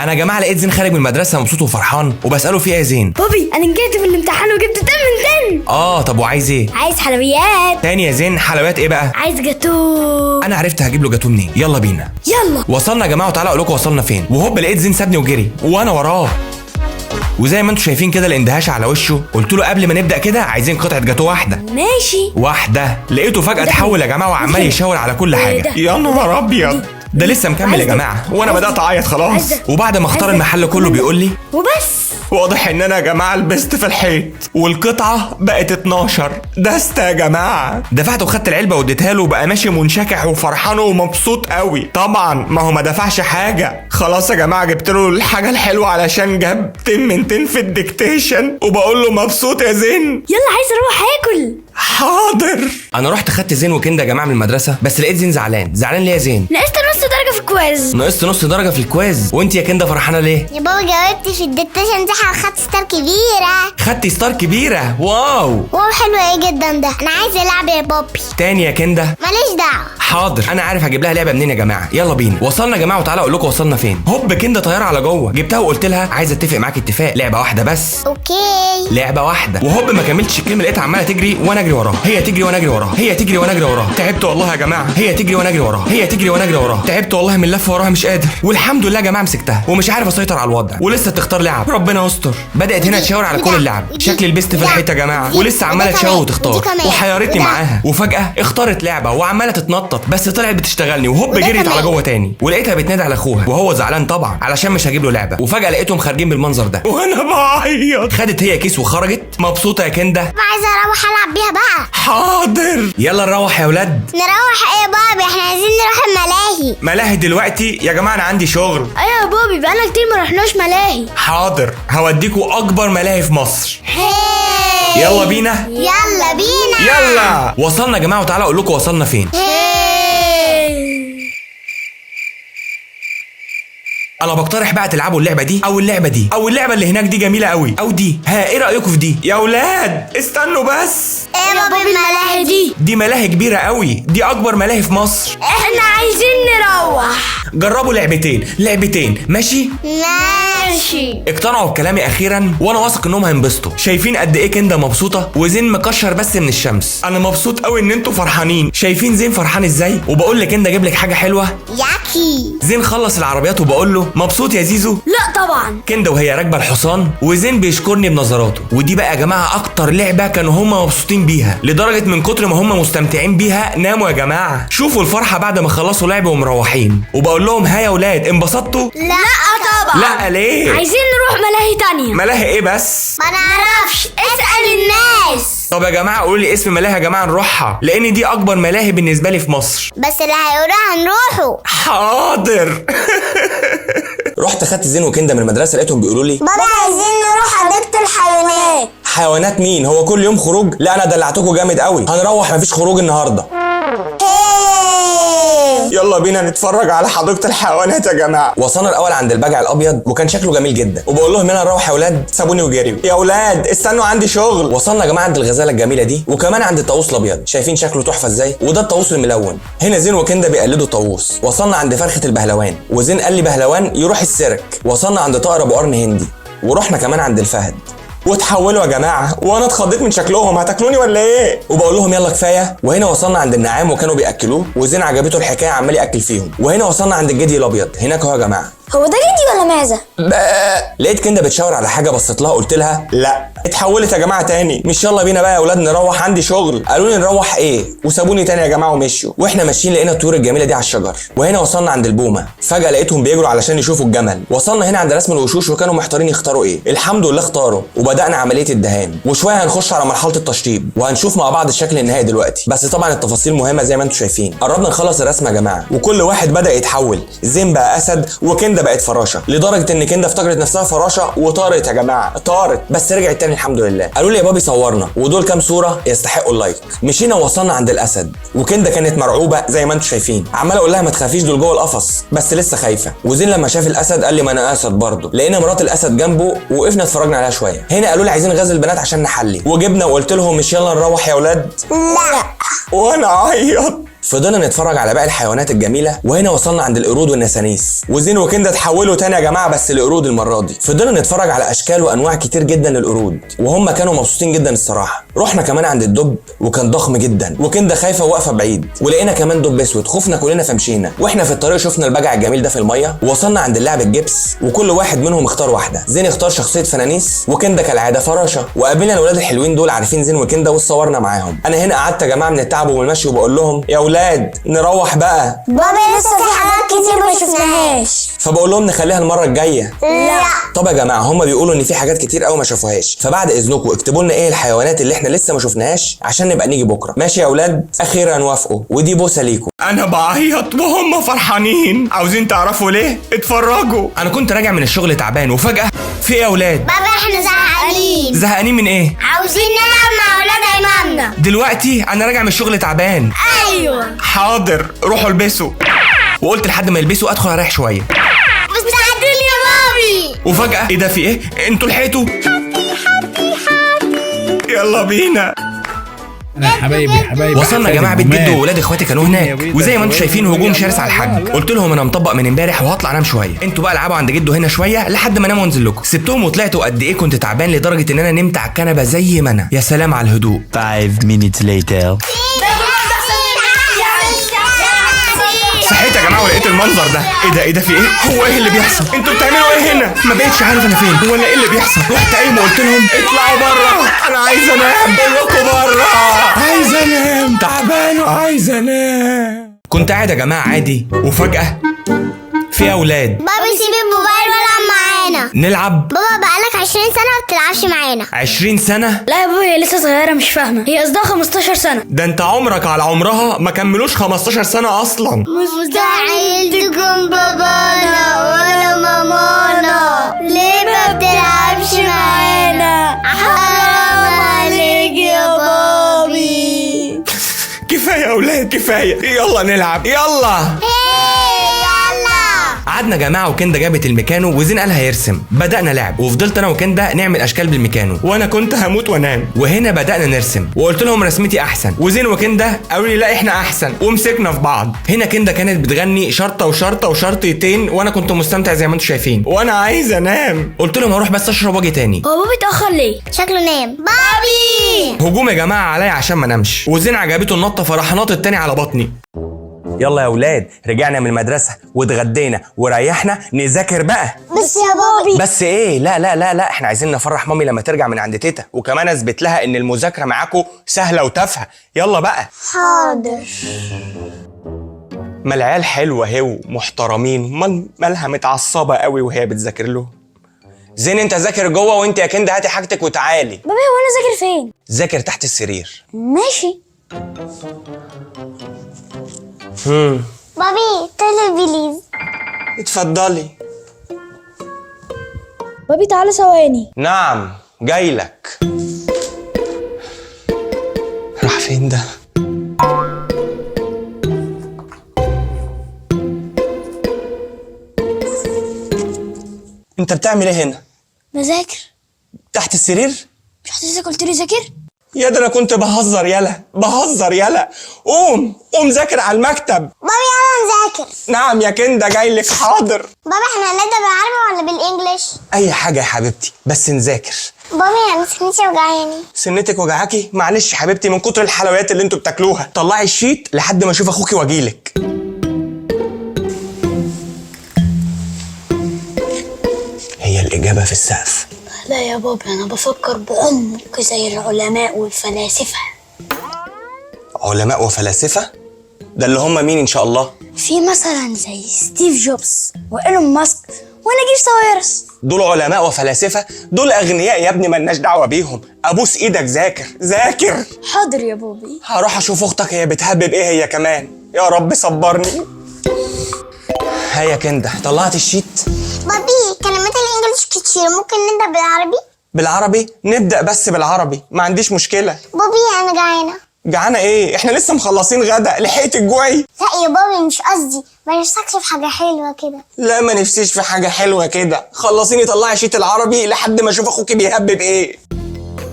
انا يا جماعة لقيت زين خارج من المدرسة مبسوط وفرحان، وبساله في ايه يا زين؟ بوبي انا نجحت في الامتحان وجبت 10 من 10. اه طب وعايز ايه؟ عايز حلويات. تاني يا زين حلويات ايه بقى؟ عايز جاتو. انا عرفت هجيب له جاتو منين، يلا بينا. يلا. وصلنا يا جماعة وتعالى اقول لكم وصلنا فين. وهوب لقيت زين سابني وجري وانا وراه، وزي ما انتم شايفين كده الاندهاش على وشه. قلت له قبل ما نبدا كده عايزين قطعه جاتو واحدة. ماشي. واحدة. لقيته فجاة اتحول يا جماعة وعمال يشاور على كل حاجة. يا نهار ابيض، ده لسه مكمل يا جماعة وانا بدات اعيط خلاص. وبعد ما اختار المحل كله بيقول لي وبس. واضح ان انا يا جماعة لبست في الحيط والقطعه بقت 12 دستة يا جماعة. دفعت وخدت العلبة واديتها له وبقى ماشي منشكح وفرحان ومبسوط قوي. طبعا ما هو ما دفعش حاجة. خلاص يا جماعة جبت له الحاجة الحلوة علشان جاب 10 من 10 في ال dictation، وبقول له مبسوط يا زين؟ يلا عايز اروح اكل. حاضر. انا رحت خدت زين وكندا يا جماعة من المدرسة، بس لقيت زين زعلان. زعلان ليه يا زين؟ نقصت نص درجه في ال quiz. نقصت نص درجه في ال quiz؟ وانت يا كندا فرحانة ليه؟ يا بابا جاوبت في ال dictation صح وخدت star كبيرة. خدتي star كبيرة؟ wow wow حلو ايه جدا ده، انا عايزه العب يا بابي. تاني يا كندا؟ ماليش دعوه. حاضر انا عارف هجيب لها لعبه منين يا جماعة، يلا بينا. وصلنا يا جماعة وتعالى اقول لكم وصلنا فين. هوب كندا طيارة على جوه، جبتها وقلت لها عايزه اتفق معاك اتفاق، لعبه واحدة بس. okay. لعبه واحدة. وهوب ما كملتش الكلمة لقيتها عماله تجري وانا اجري وراها، هي تجري وانا اجري وراها، هي تجري وانا اجري وراها. تعبت والله يا جماعة، هي تجري وانا اجري وراها، هي تجري وانا اجري وراها. تعبت والله من اللف وراها مش قادر. والحمد لله يا جماعة مسكتها ومش عارف اسيطر على الوضع، ولسه تختار لعب، ربنا يستر. بدات هنا تشاور على كل اللعب، شكل لبست في الحيطة يا جماعة، ولسه عماله تشاور وتختار وحيرتني معاها. وفجاة اختارت لعبه وعماله تتنطط، بس طلعت بتشتغلني. وهوب جريت على جوه تاني، ولقيتها بتنادي على اخوها وهو زعلان طبعا علشان مش هجيب له لعبه. وفجاة لقيتهم خارجين بالمنظر ده وانا بعيط. خدت هي كيس وخرجت مبسوطة يا كندا. عايزه اروح العب بيها بقى. حاضر. يلا نروح يا ولاد. نروح ايه يا بابي؟ احنا عايزين نروح الملاهي. ملاهي دلوقتي يا جماعة؟ انا عندي شغل. ايوه يا بابي بقالنا كتير ما رحناش ملاهي. حاضر هوديكوا اكبر ملاهي في مصر. يلا بينا. يلا بينا. يلا. وصلنا يا جماعة وتعالى اقول لكم وصلنا فين. انا بقترح بقى تلعبوا اللعبة دي او اللعبة دي او اللعبة اللي هناك دي جميلة قوي، او دي. ها ايه رايكم في دي يا اولاد؟ استنوا بس. ايه يا بابي الملاهي دي؟ دي ملاهي كبيرة قوي، دي اكبر ملاهي في مصر. احنا عايزين نروح. جربوا لعبتين لعبتين. ماشي ماشي. اقتنعوا بكلامي اخيرا وانا واثق انهم هينبسطوا. شايفين قد ايه كندا مبسوطة وزين مكشر بس من الشمس. انا مبسوط قوي ان انتوا فرحانين. شايفين زين فرحان ازاي؟ وبقول لكندا اجيب لك حاجة حلوة. ياكي. زين خلص العربيات وبقول له مبسوط يا زيزو؟ لا طبعا. كندا وهي راكبه الحصان وزين بيشكرني بنظراته. ودي بقى يا جماعة اكتر لعبه كانوا هم مبسوطين بيها، لدرجة من كتر ما هم مستمتعين بيها ناموا يا جماعة. شوفوا الفرحة بعد ما خلصوا لعب ومروحين. وبقول لهم ها يا ولاد انبسطتوا؟ لا طبعا. لا ليه؟ عايزين نروح ملاهي تانية. ملاهي ايه بس؟ ما نعرفش، اسأل الناس. طب يا جماعة قولوا لي اسم ملاهي يا جماعة نروحها، لان دي اكبر ملاهي بالنسبة لي في مصر. بس اللي هيقولوها هنروحه. حاضر. رحت خدت زين وكندا من المدرسة لقيتهم بيقولوا لي بابا عايزين نروح حديقة الحيوانات. حيوانات مين؟ هو كل يوم خروج؟ لا انا دلعتكم جامد قوي، هنروح مفيش خروج النهارده. يلا بينا نتفرج على حديقة الحيوانات يا جماعة. وصلنا الاول عند البجع الابيض وكان شكله جميل جدا، وبقول لهم يلا نروح يا اولاد، سابوني وجريوا. يا اولاد استنوا عندي شغل. وصلنا يا جماعة عند الغزالة الجميلة دي، وكمان عند الطاووس الابيض، شايفين شكله تحفة ازاي؟ وده الطاووس الملون. هنا زين وكندا بيقلدوا الطاووس. وصلنا عند فرخة البهلوان، وزين قال لي بهلوان يروح السيرك. وصلنا عند طائر ابو قرن هندي، ورحنا كمان عند الفهد. وتحولوا يا جماعة وانا اتخضيت من شكلهم، هتاكلوني ولا ايه؟ وبقول لهم يلا كفاية. وهنا وصلنا عند النعام وكانوا بياكلوه، وزين عجبته الحكاية عمال ياكل فيهم. وهنا وصلنا عند الجدي الابيض، هناك اهو يا جماعة. هو ده جدي ولا معزة؟ لقيت كندا بتشاور على حاجة، بصيت لها قلت لها لا. اتحولت يا جماعة تاني. مش يلا بينا بقى يا اولاد نروح عندي شغل. قالوا لي نروح ايه؟ وسابوني تاني يا جماعة ومشوا. واحنا ماشيين لقينا الطيور الجميلة دي على الشجر. وهنا وصلنا عند البومه، فجاة لقيتهم بيجروا علشان يشوفوا الجمل. وصلنا هنا عند رسم الوشوش وكانوا محتارين يختاروا ايه. الحمد لله اختاروا وبدانا عملية الدهان، وشوية هنخش على مرحلة التشطيب وهنشوف مع بعض الشكل النهائي دلوقتي. بس طبعا التفاصيل مهمة زي ما انتم شايفين. قربنا نخلص الرسمة يا جماعة وكل واحد بدا يتحول. زين بقى اسد وكندا بقت فراشه، لدرجة ان كندا افتكرت نفسها فراشه وطارت يا جماعة، طارت بس رجعت تاني الحمد لله. قالوا لي يا بابي صورنا، ودول كام صوره يستحقوا ال like. مشينا ووصلنا عند الاسد، وكندا كانت مرعوبه زي ما انتم شايفين، عمال اقول لها ما تخافيش دول جوه القفص، بس لسه خايفة. وزين لما شاف الاسد قال لي ما انا اسد برضه. لقينا مرات الاسد جنبه ووقفنا اتفرجنا عليها شوية. هنا قالوا لي عايزين غزل البنات عشان نحلي، وجبنا وقلت لهم مش يلا نروح يا اولاد؟ لا. وانا اعيط. فضلنا نتفرج على باقي الحيوانات الجميلة، وهنا وصلنا عند القرود والنسانيس، وزين وكندا اتحولوا تاني يا جماعة بس القرود المرة دي. فضلنا نتفرج على اشكال وانواع كتير جدا للقرود، وهم كانوا مبسوطين جدا الصراحة. رحنا كمان عند الدب وكان ضخم جدا، وكندا خايفة وواقفه بعيد، ولقينا كمان دب اسود، خفنا كلنا فمشينا. واحنا في الطريق شفنا البجع الجميل ده في المية، ووصلنا عند اللعب الجبس، وكل واحد منهم اختار واحدة. زين اختار شخصية فنانيس، وكندا كالعادة فراشه. وقابلنا الولاد الحلوين دول عارفين زين وكندا، واتصورنا معاهم. انا هنا قعدت يا جماعة من التعب ومن المشي وبقول لهم يا اولاد نروح بقى، بابا لسه في حاجات كتير ما شفناهاش. فبقول لهم نخليها المرة الجاية. لا. طب يا جماعة هم بيقولوا ان في حاجات كتير قوي ما شافوهاش، فبعد اذنكم اكتبوا لنا ايه الحيوانات اللي احنا لسه ما شفناهاش عشان نبقى نيجي بكره. ماشي يا اولاد؟ اخيرا وافقوا، ودي بوسه ليكم. انا بعيط وهم فرحانين. عاوزين تعرفوا ليه؟ اتفرجوا. انا كنت راجع من الشغل تعبان، وفجاة في ايه يا اولاد؟ بابا احنا زهقانين. زهقانين من ايه؟ عاوزين نلعب مع اولاد عمامنا دلوقتي انا راجع من الشغل تعبان. ايوه. حاضر، روحوا البسوا. وقلت لحد ما يلبسوا ادخل اريح شوية. مستعدين يا بابي. وفجاة ايه ده، في ايه؟ انتوا لحقتوا؟ يلا بينا. حبايبي حبايبي. وصلنا يا جماعة بيت جدو، وولاد اخواتي كانوا هناك، وزي ما انتم شايفين هجوم شرس على الحاج. قلت لهم انا مطبق من امبارح وهطلع انام شوية، انتوا بقى العبوا عند جدو هنا شوية لحد ما انام وانزل لكم. سبتهم وطلعت، وقد ايه كنت تعبان لدرجة ان انا نمت على الكنبة زي ما انا. يا سلام على الهدوء. 5 minutes later. صحيت يا جماعة ولقيت المنظر ده. ايه ده؟ ايه ده؟ في ايه؟ هو ايه اللي بيحصل؟ انتوا بتعملوا ايه هنا؟ ما بقتش عارف انا فين ولا ايه اللي بيحصل. رحت قايم وقلت لهم اطلعوا بره، انا عايز انام. كلكم بره، عايز انام، تعبان وعايز انام. كنت قاعد يا جماعة عادي، وفجاة في اولاد. بابي سيب الموبايل والعب معانا. نلعب؟ بابا بقالك 20 سنة ما بتلعبش معانا. 20 سنة؟ لا يا بابا هي لسه صغيرة مش فاهمه، هي قصدها 15 سنة. ده انت عمرك على عمرها ما كملوش 15 سنة اصلا. مستحيل تكون بابانا ولا مامانا، ليه ما بتلعبش معانا؟ حرام عليك يا بابي. كفاية يا اولاد كفاية، يلا نلعب يلا. يلا. قعدنا يا جماعة وكندا جابت الميكانو وزين قال هيرسم. بدانا لعب، وفضلت انا وكندا نعمل اشكال بالميكانو، وانا كنت هموت وانام. وهنا بدانا نرسم، وقلت لهم رسمتي احسن، وزين وكندا قالوا لي لا احنا احسن، ومسكنا في بعض. هنا كندا كانت بتغني شرطه وشرطه وشرطتين، وانا كنت مستمتع زي ما انتم شايفين، وانا عايز انام. قلت لهم هروح بس اشرب واجي تاني. هو بابي اتاخر ليه؟ شكله نام. بابي هجوم يا جماعة عليا عشان ما انامش، وزين عجبته النطه فراح ناطط تاني على بطني. يلا يا اولاد، رجعنا من المدرسة واتغدينا وريحنا، نذاكر بقى. بس يا بابي. بس ايه؟ لا لا لا لا، احنا عايزين نفرح مامي لما ترجع من عند تيتا، وكمان اثبت لها ان المذاكرة معاكم سهلة وتافهه. يلا بقى. حاضر. ما العيال حلوة اهي ومحترمين، امال مالها متعصبه قوي وهي بتذاكر له؟ زين انت ذاكر جوه، وانت يا كندا هاتي حاجتك وتعالي. بابي هو انا ذاكر فين؟ ذاكر تحت السرير. ماشي. بابي تعالى please. اتفضلي. بابي تعالى ثواني. نعم جايلك. راح فين ده؟ انت بتعمل ايه هنا؟ بذاكر. تحت السرير؟ مش حضرتك قلت لي ذاكر؟ يا ده انا كنت بهزر، يلا بهزر، يلا قوم قوم ذاكر على المكتب. بابي يلا نذاكر. نعم يا كندا جايلك. حاضر. بابا احنا هنبدا بالعربي ولا بال English؟ اي حاجة يا حبيبتي بس نذاكر. بابي انا سنتي وجعاني. سنتك وجعاكي؟ معلش يا حبيبتي من كتر الحلويات اللي انتوا بتاكلوها. طلعي ال sheet لحد ما اشوف اخوكي واجيلك. هي الاجابة في السقف. لا يا بابي انا بفكر بعمق زي العلماء والفلاسفة. علماء وفلاسفه؟ ده اللي هم مين ان شاء الله؟ في مثلا زي ستيف جوبز وايلون ماسك ونجيب ساويرس. دول علماء وفلاسفه؟ دول اغنياء يا ابني، مالناش دعوه بيهم. ابوس ايدك ذاكر ذاكر. حاضر يا بابي. هروح اشوف اختك هي بتهبب ايه هي كمان. يا رب صبرني. هيا يا كندا طلعت ال sheet. بابي كلمات ال English كتير، ممكن نبدا بالعربي؟ بالعربي؟ نبدا بس بالعربي، ما عنديش مشكلة. بابي انا جعانة. جعانة ايه؟ احنا لسه مخلصين غدا، لحقت الجوعي؟ لا يا بابي مش قصدي، ما نفسكش في حاجة حلوة كده؟ لا ما نفسيش في حاجة حلوة كده. خلصيني طلعي sheet العربي لحد ما اشوف اخوكي بيهبب ايه.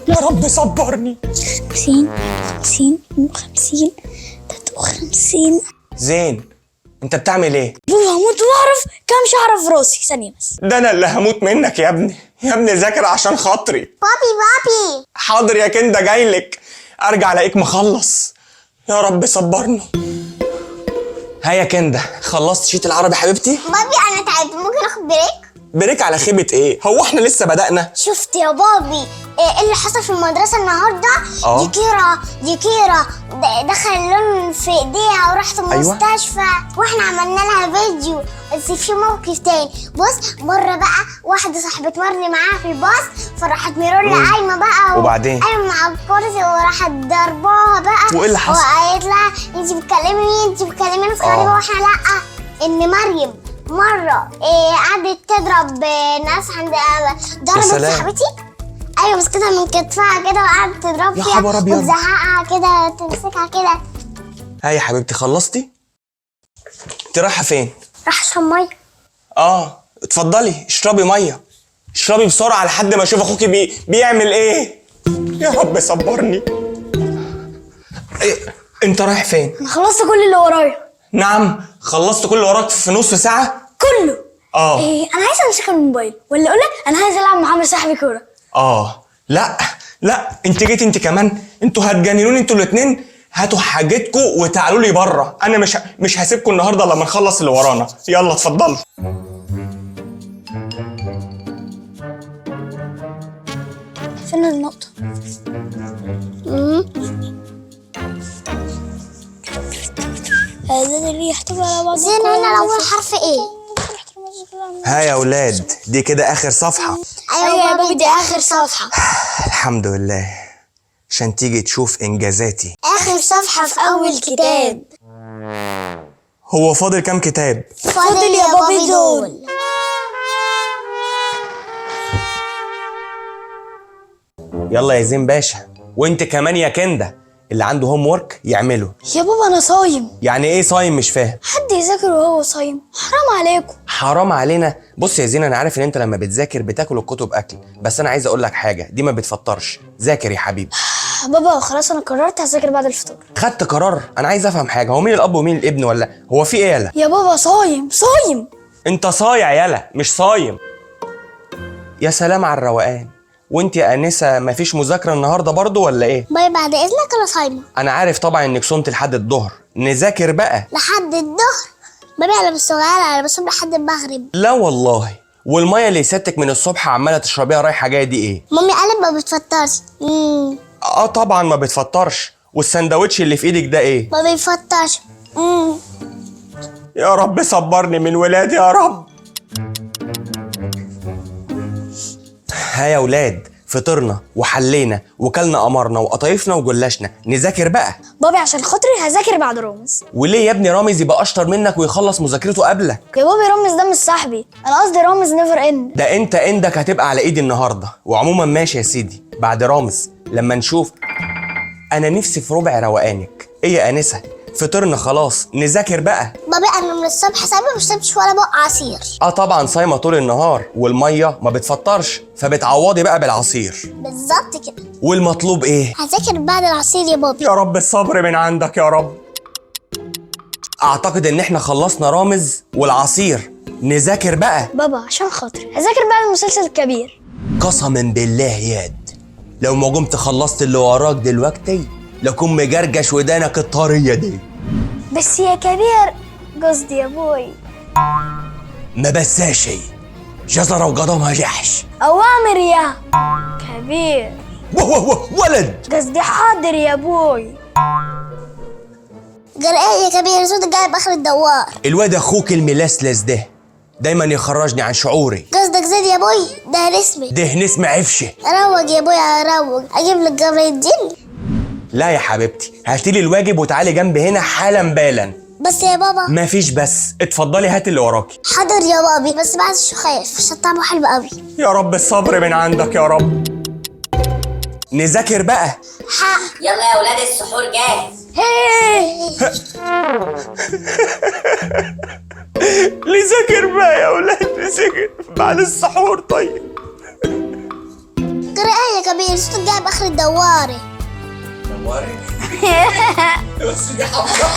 يا رب صبرني. 50 50 50 50. زين انت بتعمل ايه؟ بابا هموت واعرف كام شعره في راسي. ثانية بس. ده انا اللي هموت منك يا ابني، يا ابني ذاكر عشان خاطري. بابي بابي. حاضر يا كنده، جايلك. ارجع الاقيك مخلص. يا رب صبرني. ها يا كنده، خلصت sheet العربي حبيبتي؟ بابي انا تعبت، ممكن اخد break؟ break على خيبه ايه؟ هو احنا لسه بدأنا؟ شفت يا بابي ايه اللي حصل في المدرسة النهاردة؟ دي كيرا دخل اللون في ايديها وراحت المستشفى. أيوة. واحنا عملنا لها فيديو. بس في موقف تاني، بص مرة بقى واحدة صاحبة مرني معاها في الباص، فراحت ميرول قايمة بقى وبعدين قايمة على الكرسي وراحت ضرباها بقى. وايه اللي حصل؟ وقالت لها انت بتكلمي مين؟ انت بتكلمي ناس غريبة واحنا لا. ان مريم مرة قعدت تضرب ناس عند، ضربت صاحبتي. ايوه مسكتها من كتفها كده وقعدت تضرب فيها وتزعقها كده، تمسكها كده. ها يا حبيبتي خلصتي؟ انت رايحة فين؟ رايحة اشرب مية. اتفضلي اشربي مية، اشربي بسرعة لحد ما اشوف اخوكي بيعمل ايه. يا رب صبرني. إيه؟ انت رايح فين؟ انا خلصت كل اللي ورايا. نعم، خلصت كل اللي وراك في نص ساعة؟ كله. إيه، انا عايزه امسك الموبايل، ولا اقول لك انا عايز العب مع عمرو صاحبي كورة. لا لا، انت جيت انت كمان، انتوا هتجننوني انتوا الاثنين. هاتوا حاجتكم وتعالوا لي بره، انا مش هسيبكم النهارده لما نخلص اللي ورانا. يلا اتفضلوا. فين النقطة؟ هذا اللي يحتوي على بعض. زين هنا اول حرف ايه؟ ها يا اولاد، دي كده اخر صفحة. ايوه يا بابي دي اخر صفحة. الحمد لله، عشان تيجي تشوف انجازاتي. اخر صفحة في اول كتاب. هو فاضل كام كتاب؟ فاضل يا بابي دول. يلا يا زين باشا، وانت كمان يا كنده، اللي عنده homework يعمله. يا بابا انا صايم. يعني ايه صايم؟ مش فاهم. حد يذاكر وهو صايم؟ حرام عليكم. حرام علينا؟ بص يا زين، انا عارف ان انت لما بتذاكر بتاكل الكتب اكل، بس انا عايز اقول لك حاجة، دي ما بتفطرش. ذاكر يا حبيبي. بابا خلاص انا قررت هذاكر بعد الفطور. خدت قرار؟ انا عايز افهم حاجة، هو مين الاب ومين الابن، ولا هو في ايه يالا؟ يا بابا صايم صايم. انت صايع يالا، مش صايم. يا سلام على الروقان. وانت يا انسه مفيش مذاكرة النهارده برضو ولا ايه؟ باي بعد اذنك انا صايمه. انا عارف طبعا انك صمت لحد الظهر، نذاكر بقى. لحد الظهر؟ بابي انا مش صغيرة، انا بصوم لحد المغرب. لا والله، والمية اللي سيادتك من الصبح عماله تشربيها رايحة جاية دي ايه؟ مامي قالت ما بتفطرش. طبعا ما بتفطرش. والسندوتش اللي في ايدك ده ايه؟ ما بيفطرش. يا رب صبرني من ولادي يا رب. ها يا ولاد، فطرنا وحلينا وكلنا قمرنا وقطايفنا وجلاشنا، نذاكر بقى. بابي عشان خاطري هذاكر بعد رامز. وليه يا ابني رامز يبقى اشطر منك ويخلص مذاكرته قبلك؟ يا بابي رامز ده مش صاحبي، انا قصدي رامز never end. ده انت اندك هتبقى على ايدي النهارده. وعموما ماشي يا سيدي، بعد رامز لما نشوف. انا نفسي في ربع روقانك. ايه يا انسه؟ فطرنا خلاص، نذاكر بقى. بابي انا من الصبح صايمه، مش شربتش ولا بق عصير. طبعا صايمه طول النهار، والمية ما بتفطرش، فبتعوضي بقى بالعصير. بالظبط كده. والمطلوب ايه؟ هذاكر بعد العصير يا بابي. يا رب الصبر من عندك يا رب. اعتقد ان احنا خلصنا رامز والعصير، نذاكر بقى. بابا عشان خاطري هذاكر بعد المسلسل الكبير. قسما بالله ياد، لو ما قمت خلصت اللي وراك دلوقتي لكون مجرجش ودانك الطريه دي. بس يا كبير، قصدي يا بوي. ما بساشي جزرة وقدمها جحش. أوامر يا كبير. ولد، قصدي حاضر يا بوي. جرأة يا كبير، صوتك جايب آخر الدوار. الواد أخوك الملسلس ده دايما يخرجني عن شعوري. قصدك زيد يا بوي؟ ده نسمي. ده نسمة عفشة. روج يا بوي روج، أجيب لك جبر الدين. لا يا حبيبتي، هاتيلي الواجب وتعالي جنبي هنا حالا بالا. بس يا بابا. مفيش بس، اتفضلي هاتي اللي وراكي. حاضر يا بابي، بس بعد الشخاف عشان طعمه حلو قوي. يا رب الصبر من عندك يا رب. نذاكر بقى. حق. يلا يا ولاد السحور جاهز. نذاكر بقى يا ولاد، نذاكر بعد السحور. طيب قراءة يا كبير، صوتك جايب اخر الدواري. بس دي حافظه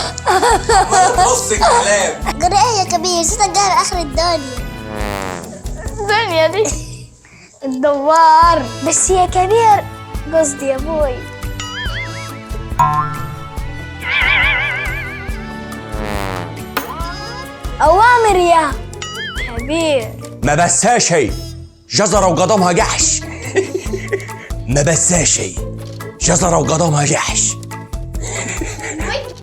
نص الكلام. جرى ايه يا كبير؟ صوتك جاي لاخر الدنيا. الدنيا دي الدوار. بس يا كبير، قصدي يا بوي. أوامر يا كبير. ما بساش هي جزرة وقدمها جحش. ما بساش هي جزرة وقدمها جحش.